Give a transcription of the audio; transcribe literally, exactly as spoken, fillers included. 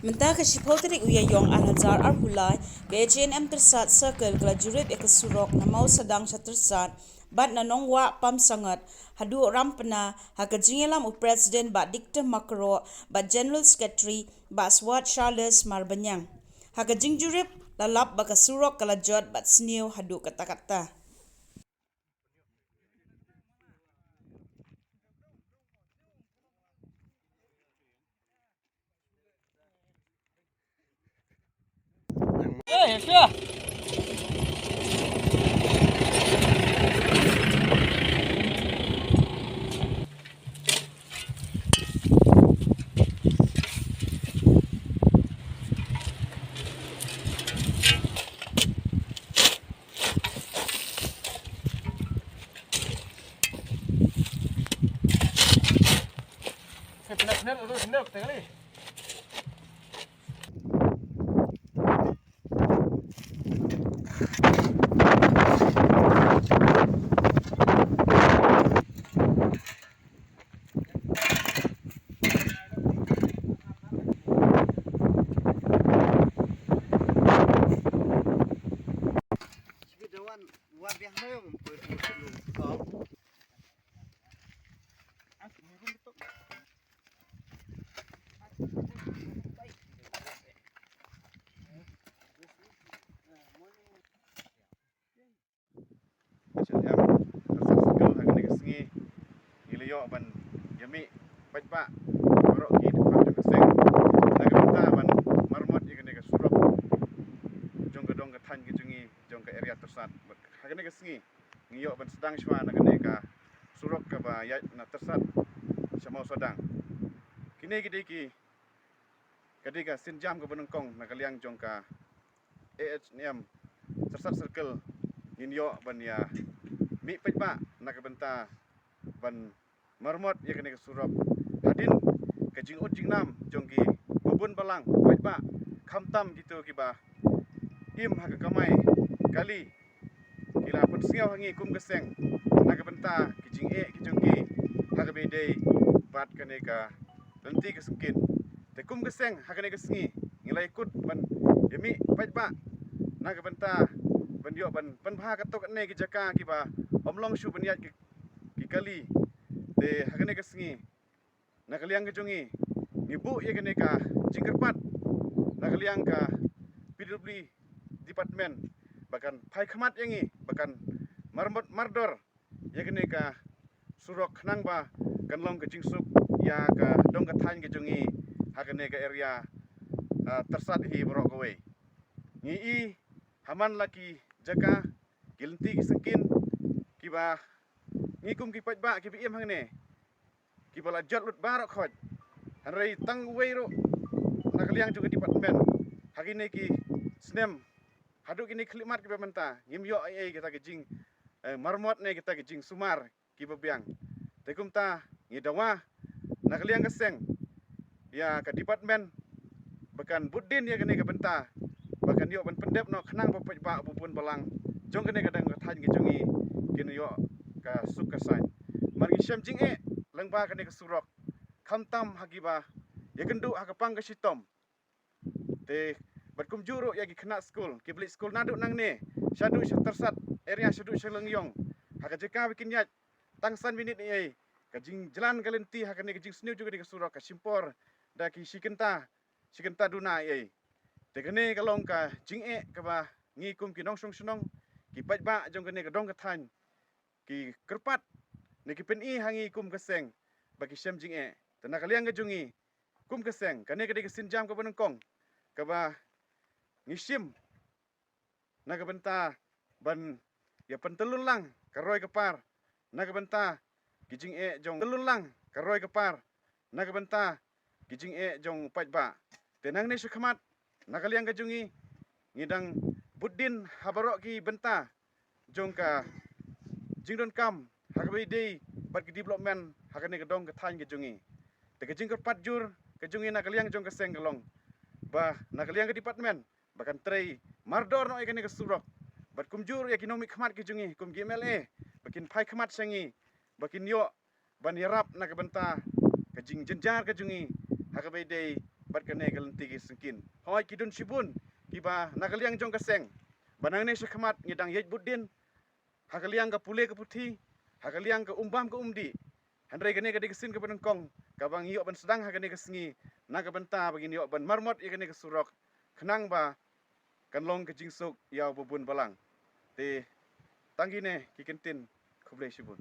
Mynta ka shiphew tarik u Ïaïong ar hajar arphew lai, ka H A N M Tyrsad Circle ka la jurip ïa ka surok na Mawsadang sha Tyrsad, bad na Nongwah Pamsangat haduh Rampna, ha ka jingïalam u President Bah Dikte Makroh bad General Secretary Bah Swat Charles Marbaniang. Ha ka jingjurip la lap ba ka surok ka la jot bad sniew haduh katta katta. Sha em, ka sub circle ha kane ka sngi, ngi la ïoh ban ïa mih paidbah baroh ki dkhot jong ka seng na ka bynta ban marmot ïa kane ka surok jong ka dong ka thaiñ ka jong ngi, jong ka area Tyrsad. Bad ha kane ka sngi ngi ïoh ban sdang shuwa na kane ka surok kaba ïaid na Tyrsad sha Mawsadang. Kine ki dei ki, ka dei ka sienjam kaba nyngkong na ka liang jong ka A H N M Tyrsad Circle, ngin ïoh ban ïa mih paidbah na ka bynta ban marmot ïa kane ka surok. Hadien ka jingud jingnam jong ki babun balang paidbah, khamtam kito kiba im ha ka kamai kali, ki la pynsngew ha ngi kum ka seng na ka bynta ki jingeh ki jong ki ha kaba ïadei bad kane ka lynti ka syngkien. Te kum ka seng ha kane ka sngi ngi la ïakut ban ïa mih paidbah na ka bynta ban ïoh ban pynbha katto katne ki jaka kiba ym long shuh ban ïaid ki, ki kali. Te ha kane ka sngi na ka liang ka jong ngi, ngi buh ïa kane ka jingkyrpad na ka liang ka P W D department ba kan phai khmat ïa ngi, ba kan marmot mardor ïa kane ka surok khnang ba kan long ka jingsuk ïa ka dong ka thaiñ ka jong ngi ha kane ka area, ah, Tyrsad hi baroh kawei. Ngi i ha man la ki jaka, ki lynti ki syngkien kiba ngi kum ki paidbah kiba im hangne kiba la jot lut baroh khoit. Hynrei tang uwei ruh na ka liang jong ka department ha kine ki snem haduh kine ki khyllipmat kiba mynta ngim ïoh ei ei kita ki jing, eh, marmot ne kita ki jingsumar kiba biang. Te kumta ngi dawa na ka liang ka seng ïa ka department ba kan bud dien ïa kane ka bynta, ba kan ïoh ban pyndep noh khnang ba paidbah babun balang jong kane ka dong ka thaiñ ka jong ngi kin ïoh ka suk ka saiñ. Mar ngi shem jingeh lyngba kane ka surok, khamtam ha kiba ïakynduh ha ka pang ka shitom. Te bad kumjuh ruh ïa ki khynnah skul kiba leit skul naduh nangne shaduh sha Tyrsad area, shaduh sha Lyngïong, ha ka jaka ba kin ïaid tang san minit ei ei, ka jingjlan ka lynti ha kane ka jingsniew jong kane ka surok ka shim por da ki shi kynta, shi kynta duna ei ei. Te kane ka long ka jingeh kaba ngi kum ki nongshong shnong, ki paidbah jong kane ka dong ka thaiñ, ki kyrpad ne ki pyni ha ngi kum ka seng ba ki shem jingeh. Te na ka liang ka jong ngi kum ka seng, kane ka dei ka sienjam kaba nyngkong kaba ngi shim na ka bynta ban ïa pyntyllun lang ka roi ka par na ka bynta ki jingeh jong, tyllun lang ka roi ka par na ka bynta ki jingeh jong u paidbah. Te nangne shakhmat na ka liang ka jong ngi, ngi dang bud dien ha baroh ki bynta jong ka jingdonkam ha kaba ïadei bad ki development ha kane ka dong ka thaiñ ka jong ngi. Te ka jingkyrpad jur ka jong ngi na ka liang jong ka seng ka long ba na ka liang ka department ba kan trei mardor noh ïa kane ka surok, bad kumjuh ïa ki nongmihkhmat ki jong ngi kum ki M L A ba kin phai khmat sha ngi, ba kin ïoh ban ïarap na ka bynta ka jingjynjar ka jong ngi ha kaba ïadei bad kane ka lynti ki syngkien. Hooid, ki don shibun kiba na ka liang jong ka seng ba nangne sha khmat ngi dang ïaid bud dien ha ka liang ka pule ka puthi, ha ka liang ka umbam ka umdih. Hynrei kane ka dei ka sien kaba nyngkong kaba ngi ïoh ban sdang ha kane ka sngi na ka bynta ba ngin ïoh ban marmot ïa kane ka surok khnang ba kan long ka jingsuk ïa u babun balang. Te tang kine ki kyntien, khublei shibun.